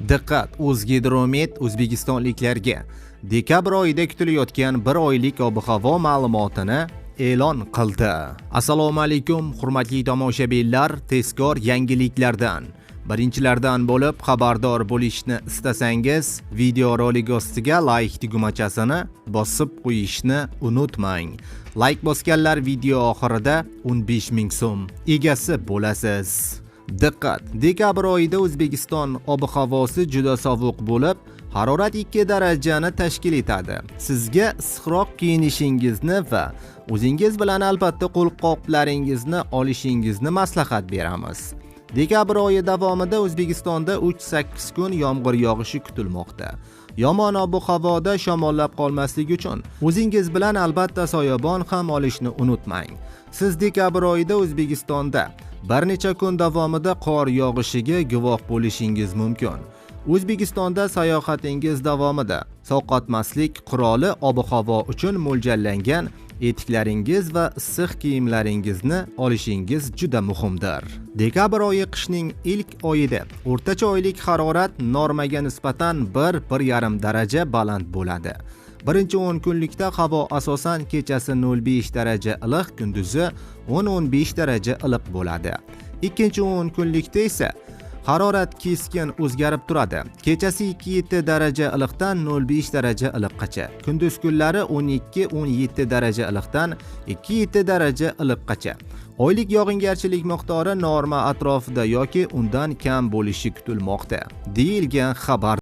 Diqqat! O'zgidromet o'zbekistonliklarga dekabr oyida kutilayotgan bir oylik ob-havo ma'lumotini e'lon qildi. Assalomu alaykum, hurmatli tomoshabinlar, tezkor yangiliklardan birinchilardan bo'lib xabardor bo'lishni istasangiz, videorolik ostiga like tugmachasini bosib qo'yishni unutmang. Like bosganlar video oxirida 15 ming so'm egasi bo'lasiz. Diqqat! Dekabr oyida O'zbekiston ob-havosi juda sovuq bo'lib, harorat 2 darajani tashkil etadi. Sizga issiqroq kiyinishingizni va o'zingiz bilan albatta qo'lqoplaringizni olishingizni maslahat beramiz. Dekabr oyi davomida O'zbekistonda 3-8 kun yomg'ir yog'ishi kutilmoqda. Yomon ob-havoda shamollab qolmaslik uchun o'zingiz bilan albatta soyabon ham olishni unutmang. Siz dekabr oyida O'zbekistonda bir necha kun davomida qor yog'ishiga guvoh bo'lishingiz mumkin. O'zbekistonda sayohatingiz davomida sovqotmaslik quroli, ob-havo uchun mo'ljallangan etiklaringiz va issiq kiyimlaringizni olishingiz juda muhimdir. Dekabr oyi qishning ilk oyida o'rtacha oylik harorat normaga nisbatan 1-1,5 daraja baland bo'ladi. Birinchi 10 kunlikda havo asosan kechasi 0,5 daraja iliq, kunduzi 10-15 daraja iliq bo'ladi. Ikkinchi 10 kunlikda esa harorat keskin o'zgarib turadi. Kechasi 2-7 daraja iliqdan 0,5 daraja iliqqacha, kunduz kunlari 12-17 daraja iliqdan 2-7 daraja iliqqacha. Oylik yog'ingarchilik miqdori norma atrofida yoki undan kam bo'lishi kutilmoqda, deyilgan xabar.